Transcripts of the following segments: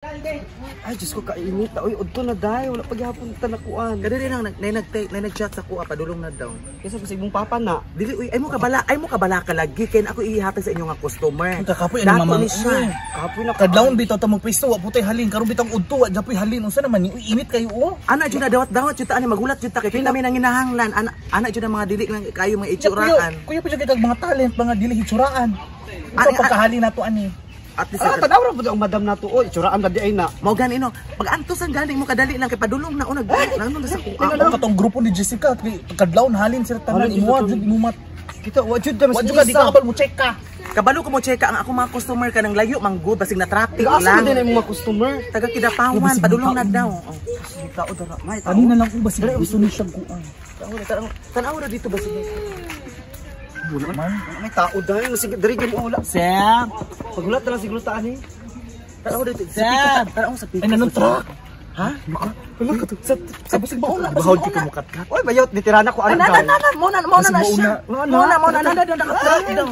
Ay, Diyos ko, kainit na. Uy, udto na dahi. Wala pa gihapon tanakuan. Kadiri lang na nag-chat sa kuha padulong na daw. Kaysa pa sa imong papa na. Dili uy, ay mo kabala ka lagi kay ako ihatag sa inyo nga customer. Ang kakapoy ani Dato mamang. ni siya. Kapoy na Kadlawon bitaw ta mo pisto, wa putay halin karon bitang udto, wa japoy halin. Unsa naman ni? Uy, init kayo oh. Ana jud na dawat-dawat jud ta ani magulat jud ta kay kita mi nang hinahanglan. Ana jud ang mga dili lang kayo mga itsuraan. Kuya, kuya pa jud kay mga talent, mga dili hitsuraan. Ani- Ito pagkahalin nato ani. At least Ah, tanaw ra po ang madam nato. Oy, tsuraan na di ay na. mao gani no. Pag antos ang galing mo kadali lang kay padulong na unag nang sa kuha. Ang katong grupo ni Jessica, kay kadlawon halin sila tanan Halin imo sila jud imo mat. Kita, wa jud ta Wa jud ka di ka kabal mo check ka. Kabalo ko mo check ang ako mga customer ka nang layo manggod basig na traffic Asa lang. na din ang mga customer? Taga Kidapawan, padulong na daw. Oh. Tao dara. May tao. Ani na lang ko basig gusto ni siya kuan. Tanaw tanaw ra dito basig. Wala man. May tao dahil. Sige, diri gyud mo wala. Sir, Pagulat na lang siguro taan eh. Tanaw dito sa pika. Tanaw sa pika. ay nanon truck. Ha? Wala ka to. Sa Sa basig bauna, Bahod basig ka bauna. mukat-kat. Oy, bayot nitirana ko Ana anak na na na mo na Basig siya. bauna. Mo na na na naka-truck daw.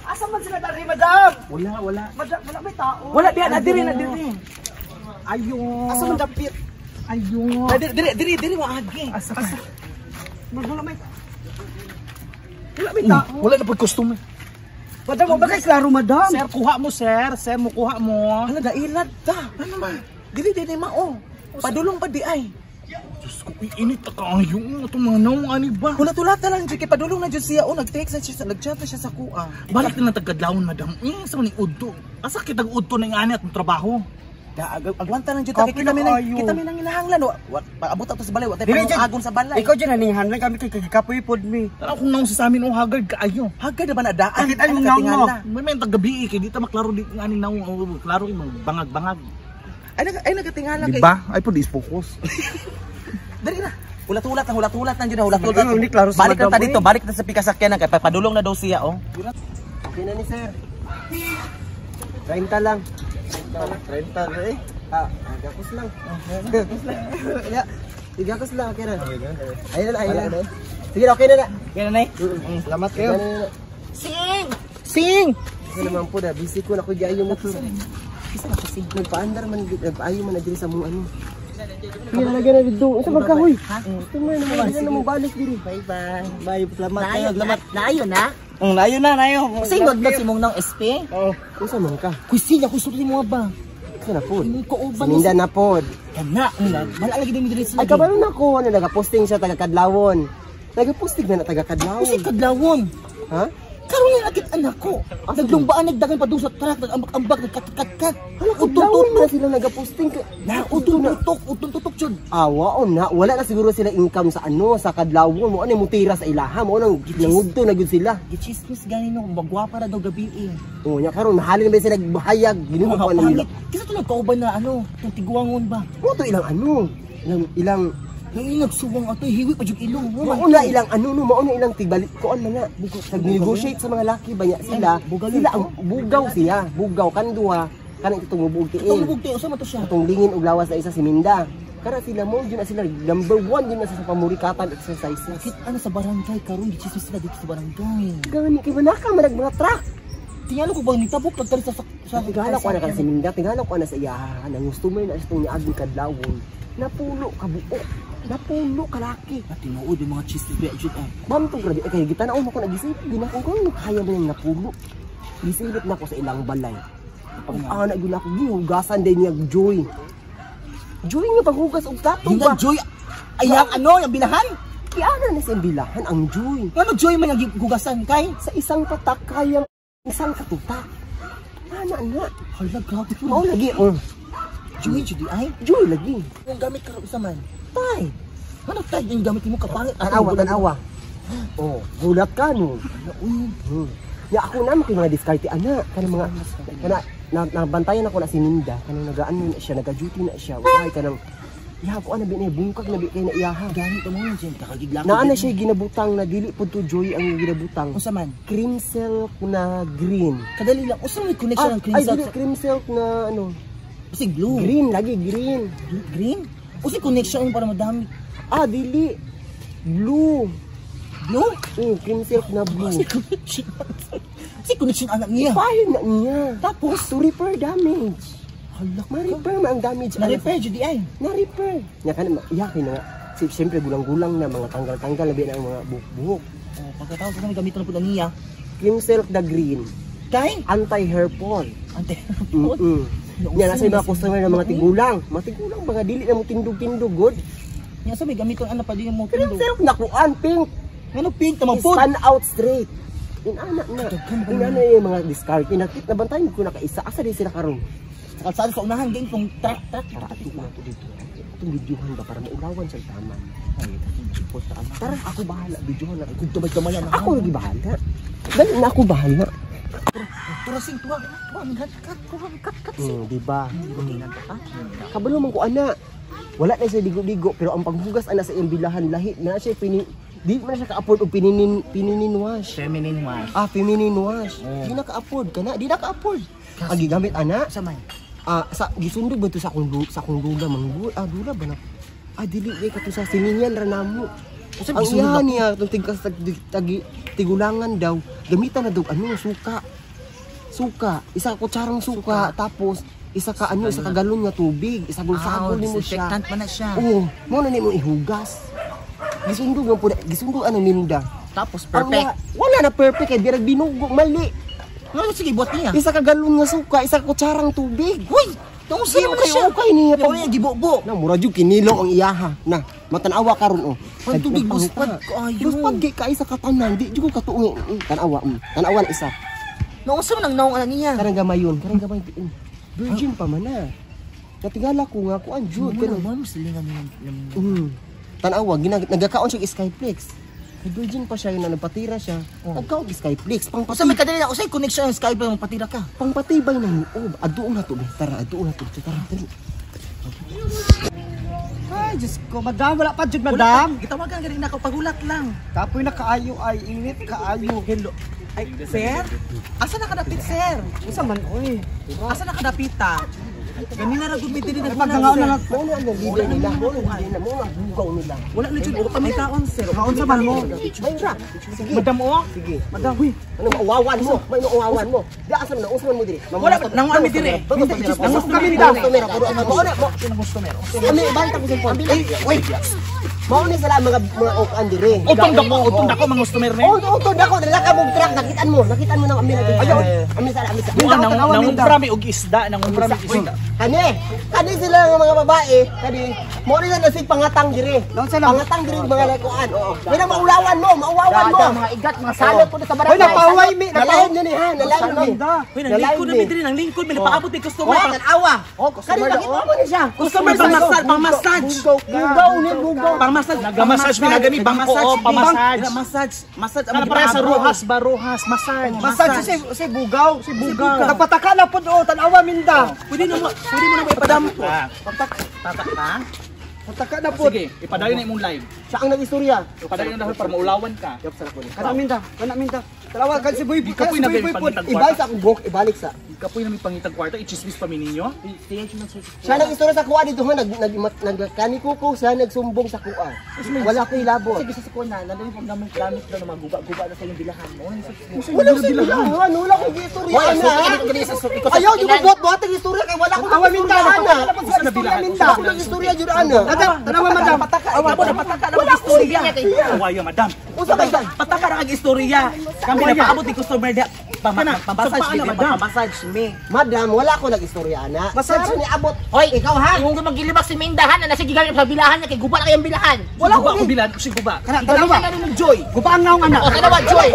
Asa man sila dari, madam? Wala, wala. Madam, wala may tao. Wala diya na diri na diri. Ayo. Asa man dapit? Ayo. Na diri diri diri diri mo agi. Asa ka? Wala may Wala may tao. Wala na pag customer. Madam, wa ba kay klaro, madam? Sir, kuha mo, sir. Sir, mo kuha mo. Ala nailad ta. Ano ba? Dili dili mao. Padulong pa di ay. Diyos ko, uy, init na kaayo. Itong mga naong ani ba? Hulat-hulat na lang jud kay padulong na jud siya. Oh, nag-text na siya, nag-chat na siya sa kuha. Balik na lang tagkadlawon, madam. Eh, sa man ni Udto. Asa kitag Udto na yung ani atong trabaho? Da agwanta lang jud ta kay Kapoy kita na mi nang kaayo. kita mi nang hinahanglan. Paabot ato sa balay, wa tay Dili, jud. agon sa balay. Ikaw dyan naningan lang kami kay kakapoy pod mi. Tanaw kung naong sa amin, oh, haggard kaayo. Hagad na ba na daan? Nakita Ay, yung naong mo. nakatingala. May tagabi eh, kay di ta maklaro di ang ani naong, oh, klaro yung mga bangag-bangag. Ay nakatingala Di kay. ba? Ay po, di focus. Dali na. Hulat-hulat na, hulat-hulat na jud na, hulat-hulat. Ay, hindi klaro sa Balik na ta madam, dito, eh. balik na sa pikasakyan kay padulong na daw siya oh. Okay na ni sir. 30 lang. 30 na eh. Ah, gakos lang. Gakos lang. Ya. Gakos lang, okay na. Ayun na, ayun na. Sige, okay na na. Kaya na, nay. Salamat kayo. Sing! Sing! Kasi naman po na, busy ko na ko giayo mo to. Nagpaandar man, nagpaayo man na diri sa mong ano. Sige, nalagyan na dito. Unsa man ka, hoy? Ito man, naman na mo balik diri. Bye bye. Bye, salamat kayo, salamat. Naayo na? Nayo na, nayo. Kasi naglag si mong nang SP. Unsa man ka? Kusin ako sulti mo ba? Unsa na pod? Imong kauban Sininda na pod. Kana, wala lagi din diri sa. Ay, kabalo na ko, ano, nagaposting siya taga Kadlawon. Nagaposting na na taga Kadlawon. Kusin kadlawon. Ha? Karon nga akit anak ko. Naglumbaan nagdagan pa sa truck, nagambak-ambak, nagkat-kat-kat. Hala, Kadlawon na sila nagaposting. Na utong tutok, utong tutok jud. Awa o na, wala na siguro sila income sa ano, sa Kadlawon. Mo ano mutira sa ilaha, mo nang nangugto na gyud sila. Gichismis gani no, magwapa ra daw gabi eh. O nya karon mahalin ba sila nagbuhayag, ginuho ko ano nila. Pangit. Kisa to nagkauban na ano, tong tiguangon ba? Mo to ilang ano, ilang ilang Nang inagsuwang ato, hiwi pa jud ilong. mao na ilang ano no, mao na ilang tigbalik koon man na. Nag-negotiate sa mga laki ba niya sila? Bugaw Sila ang bugaw siya, bugaw kan duha kanang itong mubog Itong tiil. lubog tiyo, sama to siya. Atong lingin og lawas na isa si Minda. Kara sila mo yun na sila number one yun na sila sa pamurikatan exercises. Bakit ano sa barangay karon gichismis sila dito sa barangay. Gani kay manaka manag mga truck. Tingalo ko bang nitabok lang sa Tingala ko na kan si Minda, tingala ko na sa iya. Nang gusto mo na itong niagi kadlawon. Napulo ka buok. Napulo ka laki. Ah, tinuod yung mga chismis ba jud ay. Ma'am to grabe kay gitanaw mo ko nagisip ginakong ko kaya mo yung napulo. Gisilip na ko sa ilang balay. Pag ana gyud ako gihugasan din niya joy. Joy nga paghugas og plato Yung ba? joy ay ang ano, yung bilahan. Kiana na sa bilahan ang joy. Ngano joy man ang gugasan kay? Sa isang patak kayang isang katutak. Ana na. Hala grabe po. Mao lagi oh. Joy jud ay. Joy lagi. Yung gamit ka isa man. Tay. Ano tay yung gamit mo kapangit? Tanawa, tanawa. Oh, gulat ka no. Uy, Ya ako na mo kay mga diskarte ana kanang mga kana na, nabantayan ako na si Minda kanang nagaano na siya, naga-duty na siya. Usahay kanang ya ko ana bi na bungkag na bi kay na iyaha. Gani to mo jud kakagigla. Naa na siya ginabutang na dili pud to joy ang ginabutang. Unsa man? Cream silk na green. Kadali lang usa may connection Ah, ang cream ay silk. dili cream silk na ano, Kasi blue. green lagi green. Green? Usa connection para madami. Ah, dili blue. Blue? Oh, cream silk na blue. Si connection anak niya. Ipahin na niya. Tapos To repair damage. hala, Ma-repair man ang damage. na-repair jud ay. Na-repair. Nya kana iyakin na nga. Siyempre gulang-gulang na mga tanggal-tanggal labi na ang mga buhok-buhok. Oh, pagkatapos na gamiton na pud niya. Cream silk the green. Kay Anti-hair fall. ante. Mm. Nya nasa mga customer na mga tigulang. Mga tigulang mga dili na mo tindog-tindog good. Nya sa may gamiton ana pa di mo Cream tindog. silk na kuan pink. Ngano pink ta man pud? Stand out straight. Inana na. Inana yung mga discard. Pinakit na bantayan ko nakaisa. Asa din sila karon? Sa kalsada sa unahan ging tong truck truck. Tara, ato na to dito. Itong videohan ba para maulawan sa tama. Ay, puta ama. Tara, ako bahala. Videohan na. Kung tumay-tumay na. Ako lagi bahala. Dali na ako bahala. Tura sing tuwa. Tuwa kat kat kat kat. Di ba? Kabalo man ko ana. Wala na siya digo-digo pero ang paghugas ana sa iyang bilahan lahi na siya pini di man siya ka-afford og pininin wash. Feminine wash. Ah, feminine wash. Di na ka-afford kana, di na ka-afford. Ang gigamit ana, Sa man. Sa gisundog ba to sa akong sa akong dula manggul? Ah, dula ba na? Ah, dili kay kato sa sininyan ra namo. Usa Ang gisundog iya na niya itong tigkas tigulangan daw, gamitan na daw ano suka. Suka, isa ka kutsarang suka, tapos isa ka ano, isa ka galon nga tubig, isa sagol nimo siya. Disinfectant man na siya. Oo, mo na nimo ihugas. Gisundog ang pud, gisundog ang minda. Tapos Ang perfect. Wala na perfect kay birag binugo mali. Ngano sige buhat niya. Isa ka galon nga suka, isa ka kutsarang tubig. Hoy, tungod Di sa okay, siya. okay niya. Pag niya gibubo. Na mura jud kinilo ang iyaha. Na matanawa karon oh. Pan tubig Nagpanguta. buspad kaayo. Buspad kay kaay sa katanan, di jud ko katuong. Tanawa, Tanawa na isa. Naunsa man ang naong ana niya. Karang gamayon, karang gamay. Virgin pa man na. Natingala ko nga kuan jud Ano kanang. mo silingan niya. Tanawa nagakaon siya og Skyplex. Kay virgin pa siya yun na nagpatira siya. Oh. Nagkaon og Skyplex Usa pangpati may kadali na usay connection ang Skype mo patira ka. pangpatibay ng loob. Aduong na to, be. Tara, aduong na to. Tara, dali. Ay, Diyos ko, madam, wala pa jud, madam. Gitawagan gani na ako pagulat lang. Kapoy na kaayo ay, init kaayo. Hello. Ay, sir? Asa na kadapit, sir? Unsa man, oy. Asa na kadapita? Ganina ra gud mi diri Pagdangaon na lang. Mao na ang leader nila, mao na ang leader nila, mao na ang bugaw nila. Wala na jud pa may taon, sir. Unsa man mo? May ra. Sige. Madam oh. Sige. Madam, huy. Ano mauwawan mo? May mauwawan mo. Di asa man usa man mo diri. Wala, nanguan mi diri. Nanguan kami nila. Mao na mo. Kami ibalik ako sa phone. Ay, wait. Mao ni sila mga mga okan diri. Utong dako mga customer ni. Oh, utong dako dala ka mong truck nakitaan mo. Nakitaan mo nang amin. Ayaw. Amin sala, amin sala. Buwan nangumpra mi og isda, nangumpra mi og isda. Kani, kani sila nga mga babae, kani mo ni sila sig pangatang diri. Pangatang diri mga lakuan. Oo. May na maulawan mo, mauwawan mo. Mga igat, mga salot po sa Hoy, barangay. napaway mi, Nalain ni ha, nalain ni. Huy, nang lingkod na mi diri, nang lingkod mi napaabot ni customer. Wala tanawa. Oh, Kani customer daw. nakita mo ni siya. Customer pang massage, pang massage. Bugaw ni bugaw. Pang massage, Nagamassage mi nagani bangko oh, pamassage. Massage, massage. Kana para sa Rojas ba Rojas massage. Massage si si bugaw, si bugaw. Napataka na pud oh, tanawa minda. Pwede mo na mo ipadampo. Tata ka. Pataka na pud. Sige, ipadayon na imong live. Siya ang nag-istorya. Ipadayon na dahil para maulawan ka. Yup, sarap ko ni. Kana minda, kana minda. Tanawa kan si Boy, Di kan ka si po'y Boy Boy pud. nagpangitag Ibalik kwarta. sa akong buhok, ibalik sa. Di ka po'y nami pangitag kwarta, ichismis pa mi ninyo. Siya nag-istorya sa kuha dito ha, nag nag nag kani kuko siya nagsumbong sa kuha. Wala ko ilabot. Sige sa kuha na, nandun yung gamit daw na maguba-guba na sa iyong bilahan mo. Wala ko bilahan, wala ko istorya ana. Ayaw jud ko buhat-buhat ang istorya kay wala ko Tanawa minda, ana. napataka na pud sa istorya minda. Wala ko nag-istorya jud ana. Madam, tanawa madam. Pataka, ikaw na pataka na mag-istorya. Kawaya madam. Unsa kay Pataka na kag-istorya. Kami napaabot ni customer da. Pamassage Sa mi, paana, madam? pamassage mi. Madam, wala ko nag-istorya ana. Massage. Sara ni abot. Hoy, ikaw ha. Yung magilibak si Mindahan na nasa gigamit sa bilahan niya kay guba na kayong bilahan. Wala Guba ko ko bilan, si guba. Kana tanawa. Wala mo Joy. Guba ang naong anak. O tanawa Joy.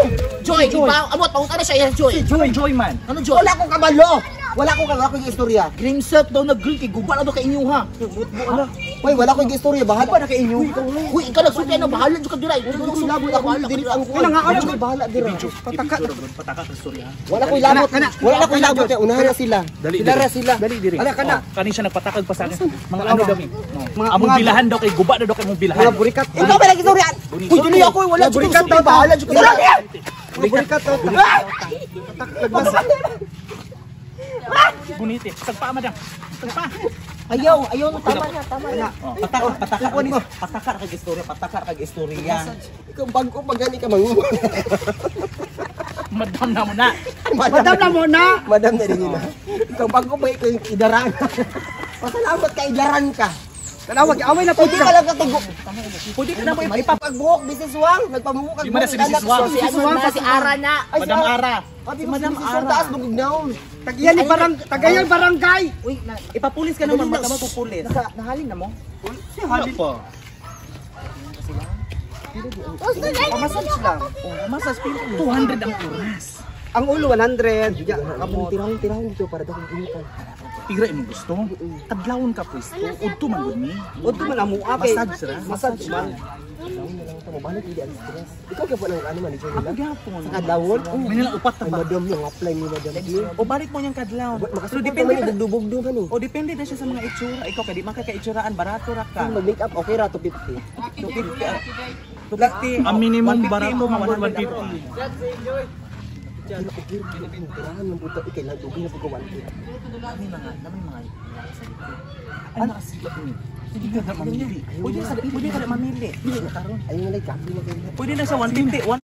Joy, iba amot pangutan na siya iya Joy. Joy, Joy man. Ano Joy? Wala akong kabalo. Wala akong kabalo akong istorya. Green silk daw na green kay guba na daw kay inyo ha. Hoy, wala akong istorya bahala. Guba na kay inyo. Uy, ikaw nagsulti ano bahala jud ka dira. Wala ko ilabot ako diri ang kuha. Wala nga, Wala ko bahala dira. Pataka. Pataka ka istorya. Wala ko ilabot. Wala ko ilabot. Unahan na sila. Dali, Sila ra sila. Dali diri. Ala, kana. Oh, kani siya nagpatakag pa sa akin. Mga ano daw mi. Mga- Among mga- bilahan daw kay guba na daw kay among bilahan. Mga burikat. Ikaw ba nag-istorya? Uy, dili ako wala jud Burikat ko daw bahala jud ka. Wala niya! Mga burikat daw. Nagbasa. Bunite. Tagpa madam. Tagpa. Ayaw, ayaw no, tama na, tama na. Oh, pataka, pataka, pataka kag istorya, pataka kag istorya. Ikaw bago pa gani ka mangumo. Madam na mo na. Madam na mo na. Madam na rin yun. Ah. Ikaw bago pa ikaw yung idaran. Pasalamat ka, idaran ka. Tanawa, away na po Pwede ka lang katugo. Pwede ka na mo ipa Pagbuhok, Mrs. Wang. Nagpamuhok Di man na si Mrs. Wang. Si ano na, si Ara na. Ay, si Madam Ara. Pati Madam Ara. Taas, bugog naon. Tagiyan ni barang, tagayan barangay. Uy, na, ipapulis ka naman, baka mapupulis. Naka, nahalin na mo? Wala pa. Pamassage lang. Oh, massage pila. 200 ang oras. Ang ulo 100. Ya, Kamot. Tirahon, tirahon dito para daw kong inutan. Tigra imo gusto. Kadlawon ka pwesto. Udto man gud ni. Udto man amo kay. Massage ra. Massage man. Kadlawon na lang ito. Mabalik hindi ang stress. Ikaw ka pa ng ano manager nila? Ako gyapon. Sa kadlawon? May nila upat na Ay, ba? madam yung apply ni madam. O balik mo niyang kadlawon. Pero Makasupport depende naman yung bugdo-bugdo man eh. O depende na siya sa mga itsura. Ikaw kay di man ka kaitsuraan, barato ra ka. Kung mag-make up, okay ra, 250. 250. 250. Ang minimum 150 barato mo, man 100 150. Okay na, okay. Tirahan ng puta. Ikay lang, dugay na pagka 1K. May mga, may mga sa dito. Ay, nakasila ni. Hindi ka na mamili. Pwede ka, pwede ka na mamili. Ayun na lang, kapi na kayo. Pwede na siya 150,